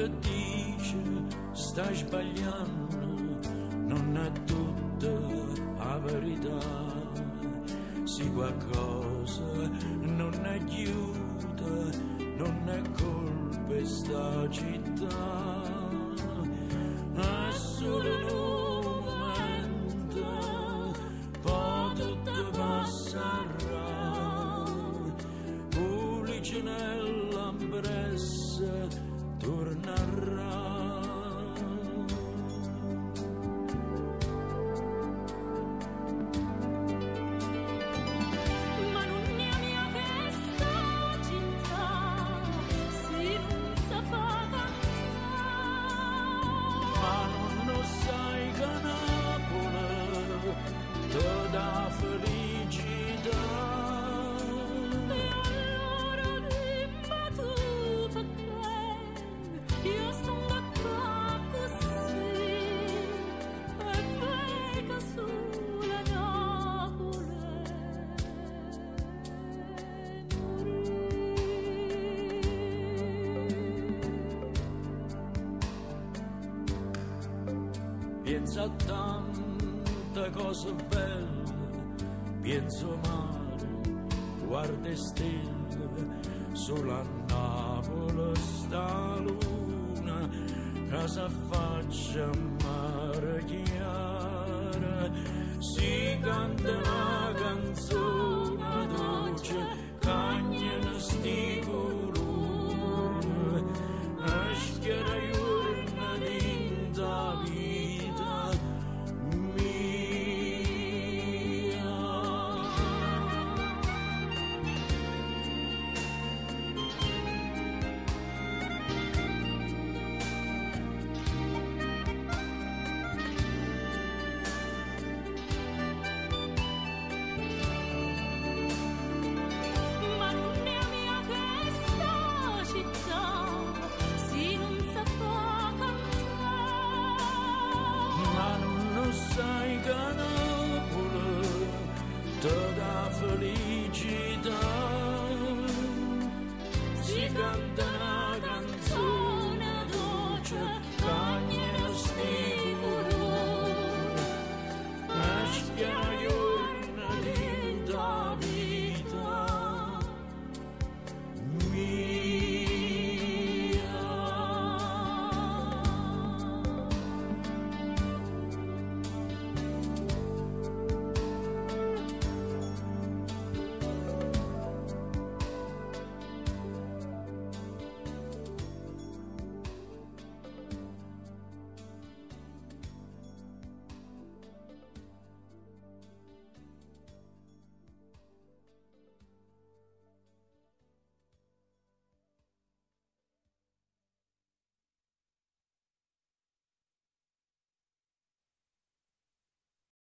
Che dice stai sbagliando, non è tutta la verità. Se qualcosa non è chiusa, non è colpa di sta città. È solo un momento, poi tutto passerà. Pulicinella ambressa tornerà. Ma nun è mia chesta città, si nun sa fa cantà. Ma nun 'o ssaje che Napule te dà felicità. E allora dimme tu pecché io stongo ccà accussì e veco sulo Napule 'e murì. Piensa a tante cose belle, piensa 'o mare, guarda 'e stelle, solo a Napoli sta luna, che s'affaccia a Marechiaro. Si canta una canzone dolce, cagnano sti culori, e schiara juorno dint' 'a vita mia. Ma nun è mia chesta città, si nun sa fa cantà. Ma nun 'o ssaje che Napule te dà felicità.